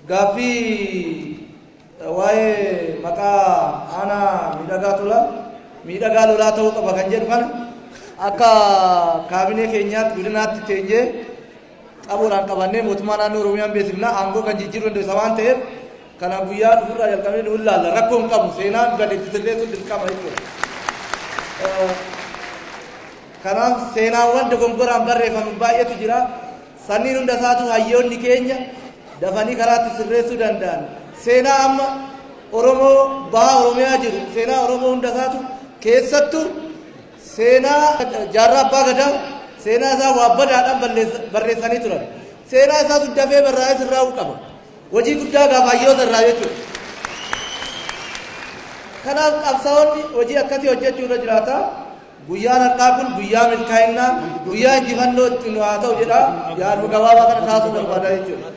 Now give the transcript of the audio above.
Gaaffii waa'ee maqaa aanaa Miidhagaa Tolaa Miidhagaa Lolaa ta'uu qaba kan jedhu kana akka kaabinee keenyaatti godinaatti teenyee qabuudhaan qabannee mootummaa naannoo Oromiyaan beeksifna. Aangoo kan jijjiiruu danda'u isa waan ta'eef, kana guyyaa dhufurraa jalqabnee nu ilaalla. Rakkoo hin qabu, seenaan gadi sirreessuun dirqama jechuudha. Kanaaf seenaawwan dogongoraan barreeffaman baay'eetu jira. Sanniin hunda isaatu hayyoonni keenya dafanii karaatti sirreessuu danda'an. Seenaa amma Oromoo baha Oromiyaa jiru, seenaa Oromoo hunda isaatu, keessattuu seenaa Jaarraa Abbaa Gadaa, seenaa isaa waa badaadhaan barreessanii turan. Seenaa isaatu dafee barraa'ee sirraa'uu qaba. Hojii guddaa gaafa hayyoota irraa jechuudha. Kanaaf qabsaa'onni hojii akkasii hojjechuu irra jiraata. Guyyaan har'aa kun guyyaa milkaa'inaa, guyyaa injifannoo itti nu haa ta'u jedha. Yaaduma gabaabaa kana kaasuu barbaada jechuudha.